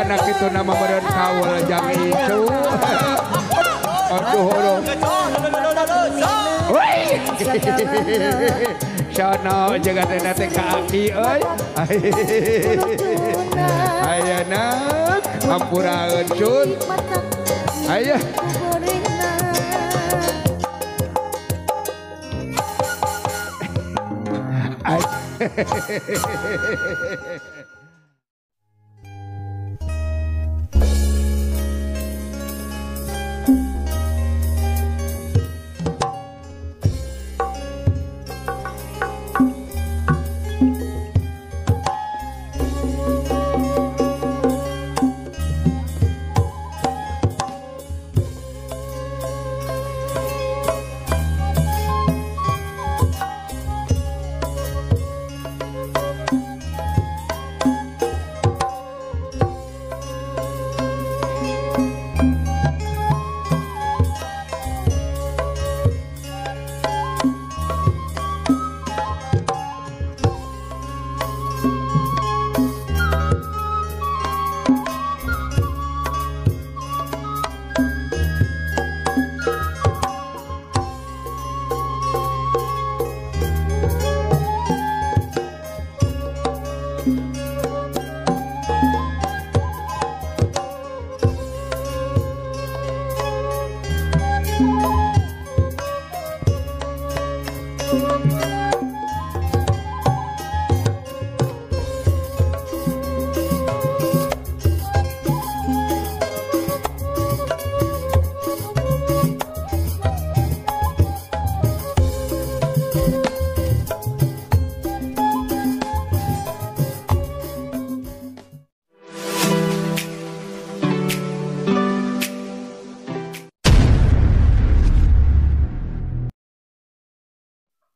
Anak itu nama meureun kaul jang itu. Aduh aduh. Woi. Sono jaga teh ka aki euy. Ayeuna hampuraeun cun. Aya.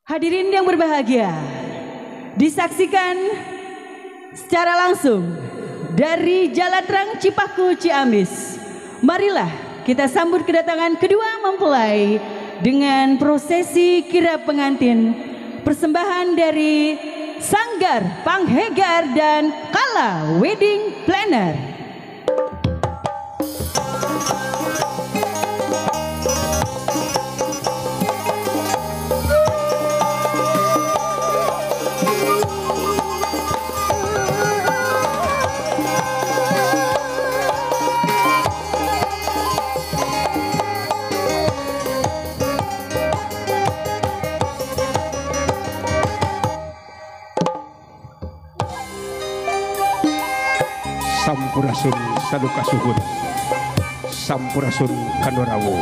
Hadirin yang berbahagia, disaksikan secara langsung dari Jalan Terang Cipaku Ciamis. Marilah kita sambut kedatangan kedua mempelai dengan prosesi kirap pengantin, persembahan dari Sanggar Panghegar dan Kala Wedding Planner. Sampurasun saduka suhun, sampurasun kanorawo,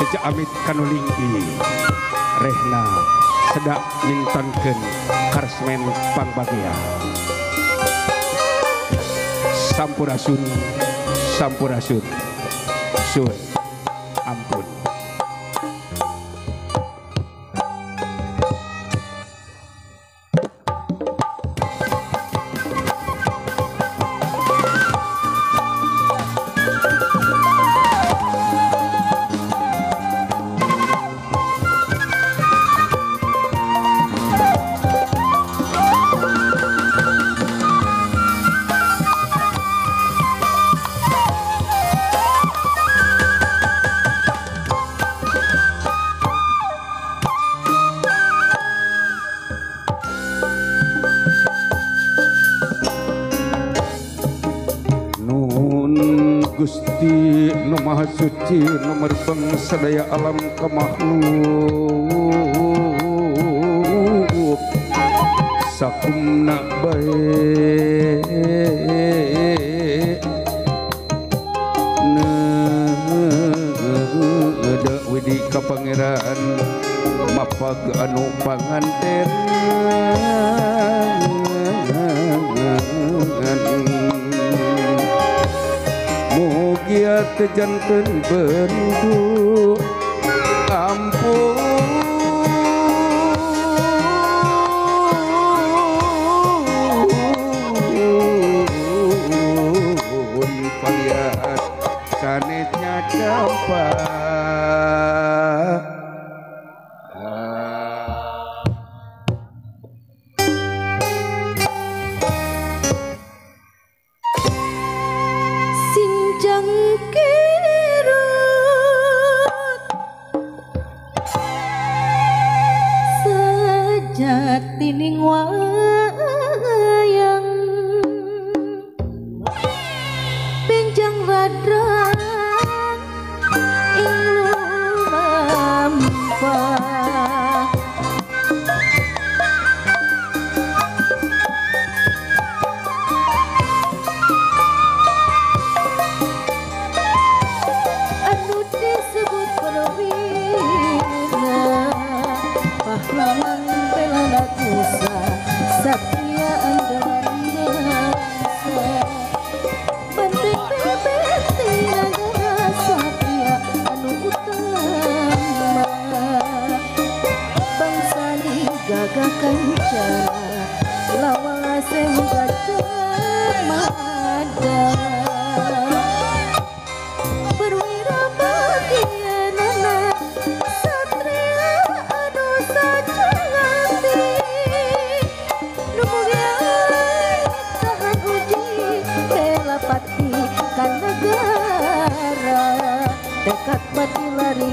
sejak amit kanolinggi, rehna sedak mintonkeun karsmen pangbagia. Sampurasun, sampurasun, sun, ampun. Gusti nu Maha Suci nu merbeng sadaya alam ka makhluk sakumna bae neudeuh widi ka pangeran mapag anu panganten. Mugia teu janten bendu ampun paliat sanesnya campak.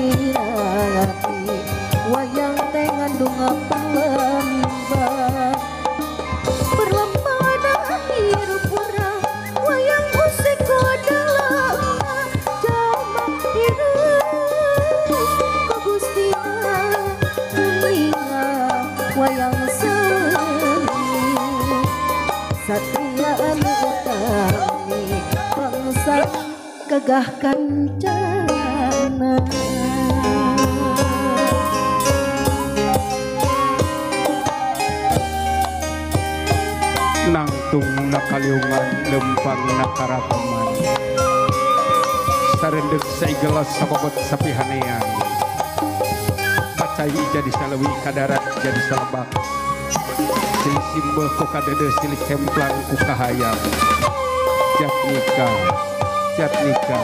Jati wayang teh ngandung perlembang perlembang hirup urang wayang musik dalam jamak hirup ku Gustina uninga wayang seni satria anu utami bangsa gagah kancana. Nangtung nakaliungan lempang nakarakaman sarendeg saigelas sababot sapihanean pacai jadi salawi kadarat jadi salebak silih simbeh ku kadede silih cemplang ku kahayang jatnika jatnika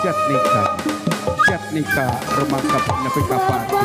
jatnika jatnika remangkap nepi ka pati.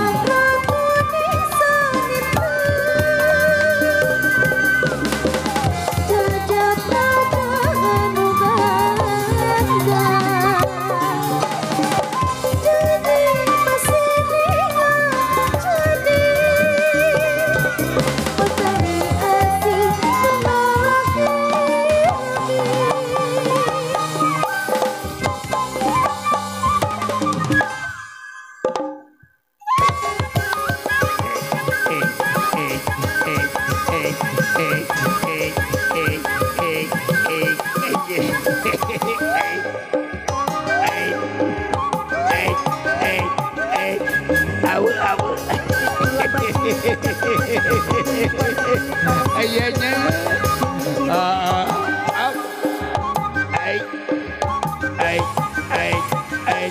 Ayahnya ai ai ai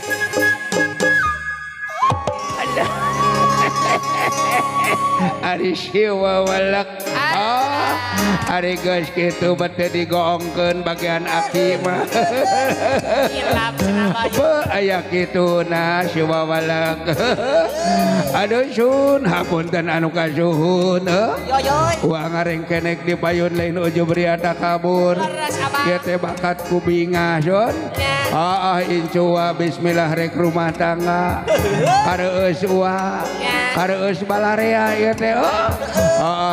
Allah ari siwa walak ari geus kitu bete digoongkeun bagian aki mah beuh aya kitu na siwa walak aduh sun hapunten anu kasuhun uang ngarengkenek di payun lain ujub ria takabur ieu teh bakat ku bingah sun incu bismillah rek rumah tangga kareueus uwa kareueus balarea ieu teh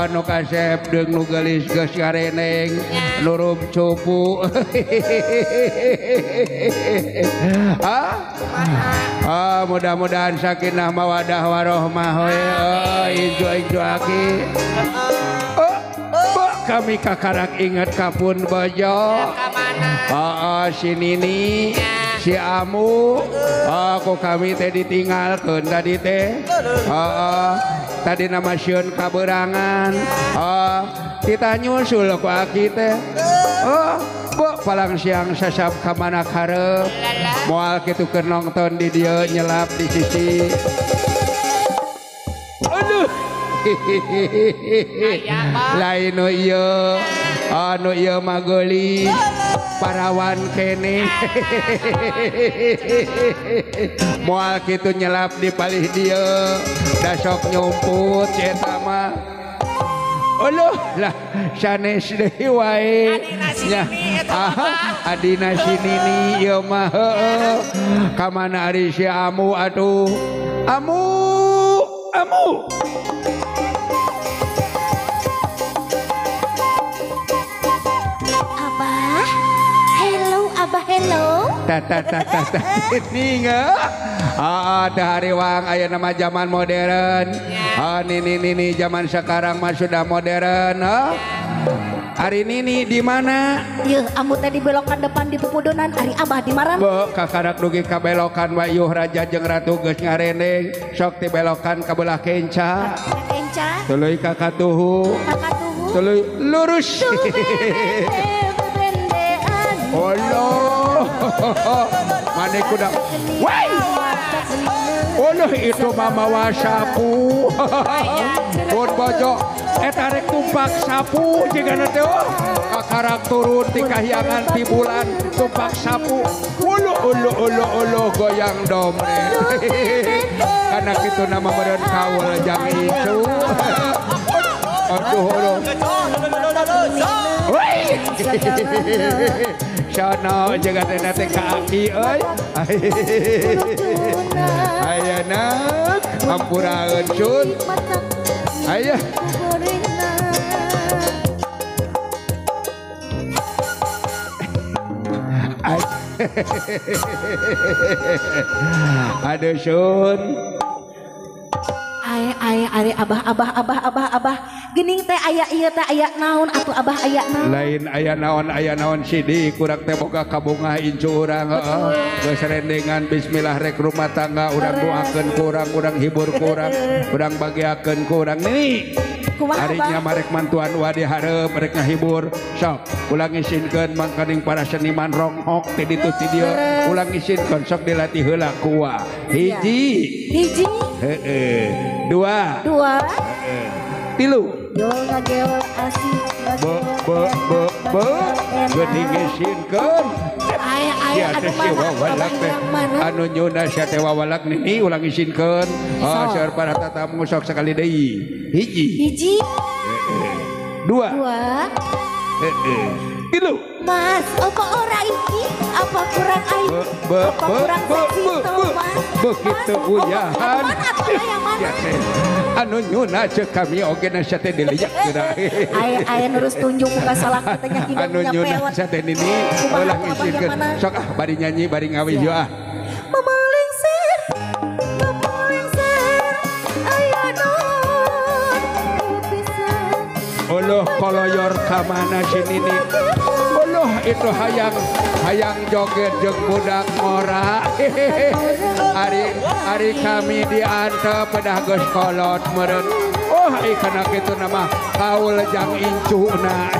nu kasep deung nu geulis geus ngareneng nurum cupu mudah-mudahan sakinah mawadah warohmah we incu-incu aki kami kakarak ingat kapun bojo si Nini si Amu ku kami teh ditinggalkeun tadi teh tadi nama sieun kaberangan kita nyusul ku aki teh palang siang sasap ka mana karep moal kitu keur nonton di dieu nyelap di sisi aduh lain nu ieu anu ieu mah geulis parawan kene moal kitu nyelap di palih dieu da sok nyumput si eta mah Aduh lah sanes deui wae nya adina si Nini ieu mah heueuh ka mana ari si Amu atuh Amu Amu Abah hello Abah hello ta ta ta ta ta ninga teh hariwang aya nama zaman modern. Nini nini zaman sekarang mah sudah modern. Hari Nini di mana? Yeuh, amu teh di belokan depan di pepudonan, ari Abah di marana. Be, kakarak dugi ka belokan wayuh raja jeung ratu geus ngarendeng, sok ti belokan ka belah kenca. Kenca. Tuluy ka katuhu. Ka katuhu. Tuluy lurus. Allah. Mane kuda. Woi. Allah itu mamawa sapu. Pun bojo eta rek tumpak sapu jigana teh kakarak turun ti kahyangan ti bulan tumpak sapu. Ulu ulu ulu ulu goyang domre. Karena kitu nama meureun kaul jang itu. Aduh aduh. Woi. Sono jaga teh ka aki euy. Ayana hampuraeun cun. Ayah. Aduh sun. Ae ae are abah abah abah abah abah geuning teh aya ieu teh aya naon atuh abah aya naon. Lain aya naon sidi kurang teh boga kabungah incu urang heeh. Geus rendengan bismillah rek rumah tangga urang doakeun ku urang, urang hibur ku urang, urang bagiakeun ku urang. Nini ari nya marek mantuan wa di hareup rek ngahibur sok ulang isinkeun mangkaning para seniman ronghok ti ditu ti dieu ulang isinkeun sok dilatih heula ku wa. Hiji hiji heeh dua dua heeh tilu yo ngageol asik be be be be geuning isinkeun aya aya anu mana anu nyuna sia teh wawalak nini ulang isinkeun oh seueur para tatamu sok sekali deui hiji hiji dua dua tilu. Mas apa ora iki apa kurang air apa kurang seksi mas begitu uyahan anu nyuna ceuk kami oge na sia teh diliak geura aya aya nurus tunjuk muka salah teh nya hidung anu nyuna sia teh nini ulah isinkeun sok ah bari nyanyi bari ngawih yo ah mamalingsir mamalingsir aya non pisan oloh koloyor ka mana si nini oloh itu hayang hayang joget jeung budak ngora ari ari kami diantep pedah geus kolot meureun oh kana kitu nama kaul jang incuna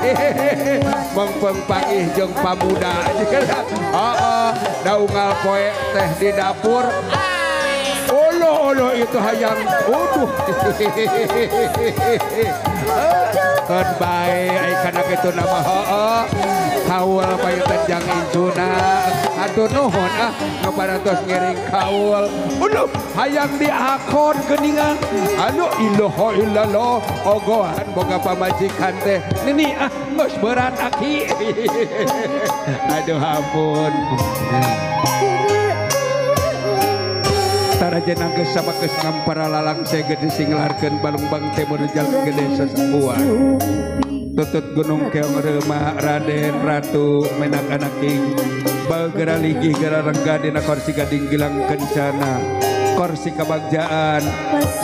mengpeng pangih jeung pamuda heeh daungal poe teh di dapur oloh oloh itu hayang uduh keun bae ai kana kitu nama heeh kaul payutan jang incuna atur nuhun ah nu parantos ngiring kaul uluh hayang diakon geuningan anu ilaha illallah ogohan boga pamajikan teh nini ah geus berat aki aduh ampun tarajenang geus sama geus ngampara lalangse gede singlarkeun balungbang timur jalan gede sasambuan tutut gunung keong reuma Raden Ratu menak anaking bagera ligih gara rengga dina korsi gading gilang kencana korsi kabagjaan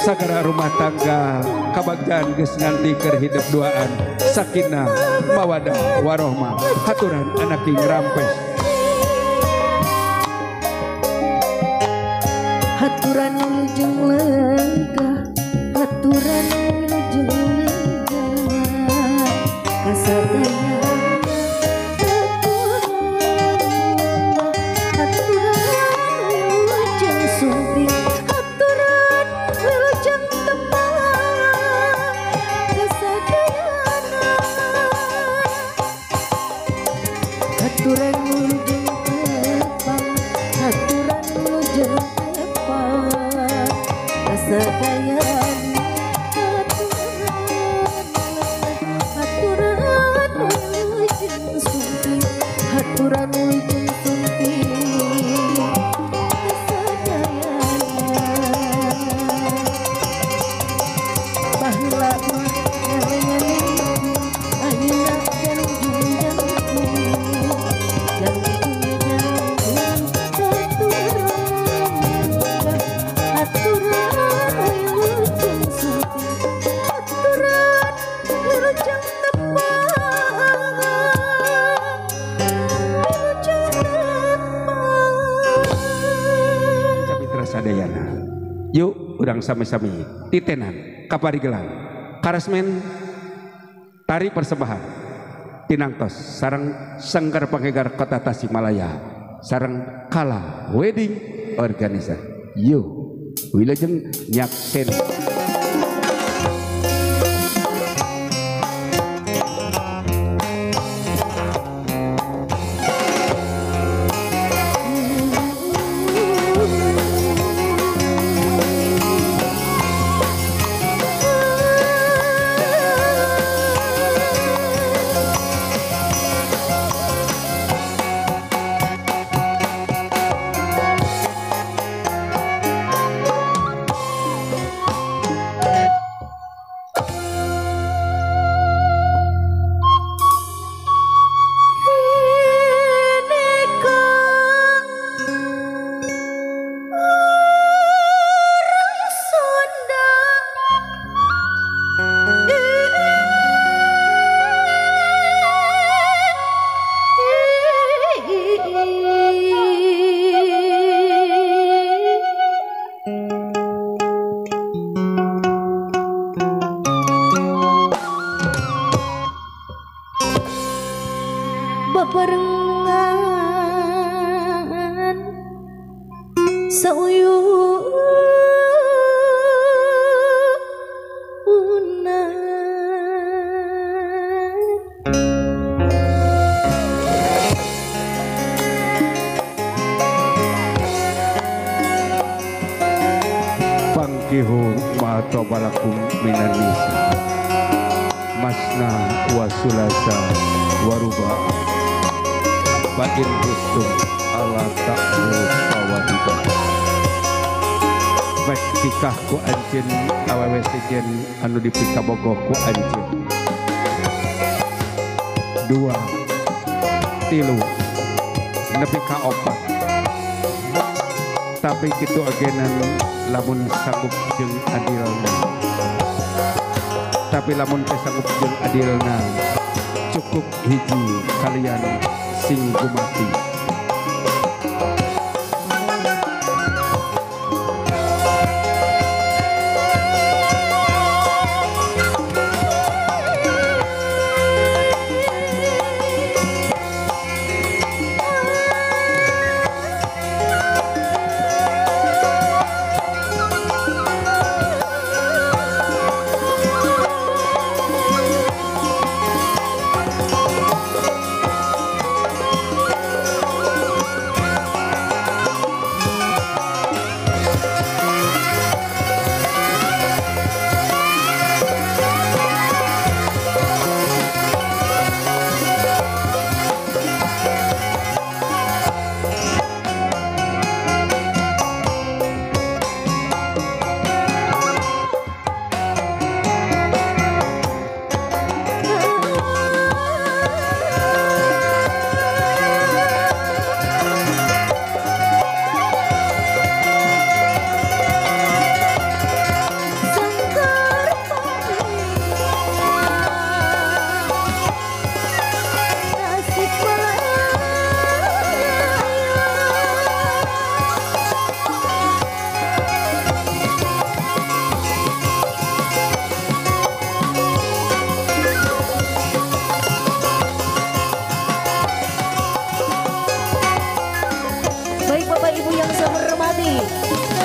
sagara rumah tangga kabagjaan geus nganti keur hidup duaan sakinah mawadah warohmah haturan anaking rampes haturan wilujeng lenggah haturan wilujeng lenggah kasadaya haturan wilujeng sumping haturan wilujeng tepang kasadayana haturan wilujeng tepang haturan wilujeng kasadayana haturan wilujeng sumping haturan wilujeng sumping kasadayana baheula mah ngelengan ayeuna jalung jangkung jalung jangkung haturan wilujeng sumping haturan wilujeng tepang wilujeng tepang Capitra sadayana yuk urang sami-sami titenan kaparigelang karasmen tari persembahan tinangtos sareng Sanggar Panghegar Kota Tasikmalaya sareng Kala Wedding Organizer yuk wilujeng nyaksen. Bebarengan sauyuna. Pangkihu ma tobalakum minan nisa masna wa sulasa wa ruba fa in kuntum ala ta'lu fawahida. Baik tikah ku anjeun awewe sejen anu dipikabogoh ku anjeun 2 3 nepi ka 4 tapi kitu agenan lamun sanggup jeung adilna, tapi lamun teu sanggup jeung adilna cukup hiji kalian sing gumati.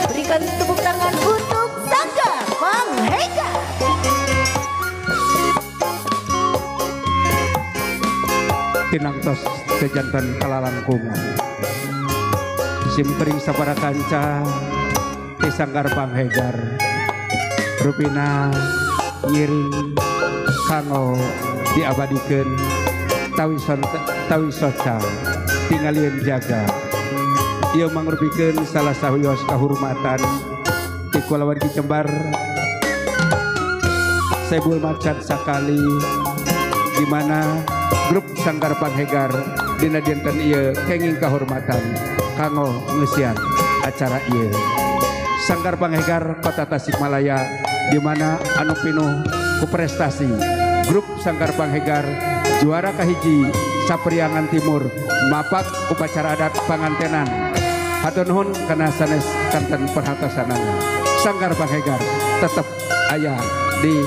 Berikan tepuk tangan untuk Sanggar Panghegar. Tinangtos sejantan kalalangkung simpering sapara kanca ti Sanggar Panghegar rupina ngiring kanggo diabadikeun tawi soca tingalieun jaga. Ieu mangrupikeun salah sawios kahurmatan ti kulawargi Jembar Sebul macan sakali di mana grup Sanggar Panghegar dina dinten ieu kenging kahormatan kanggo ngeusian acara ieu. Sanggar Panghegar Kota Tasikmalaya di mana anu pinuh ku prestasi grup Sanggar Panghegar juara kahiji Sapriangan Timur mapak upacara adat pangantenan. Hatur nuhun kana sanes kanten perhatosanana. Sanggar Panghegar tetep aya di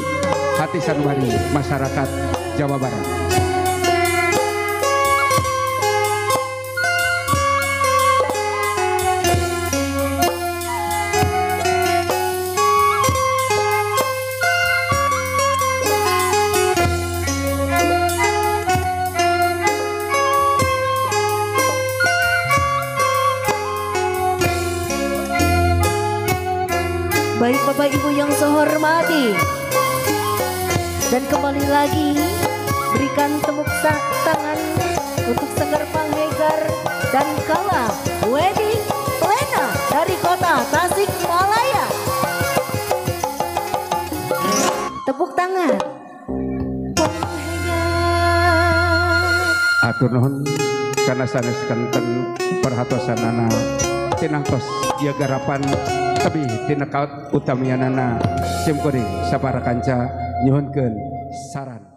hati sanubari masyarakat Jawa Barat. Baik Bapak Ibu yang saya hormati, dan kembali lagi berikan tepuk tangan untuk Sanggar Panghegar dan Kala Wedding Plena dari Kota Tasikmalaya. Tepuk tangan. Panghegar. Atur nuhun kana sanes kanten perhatosanana tinangtos ieu garapan tebih tina kaut utamianana simkuring sapara kanca nyuhunkeun saran.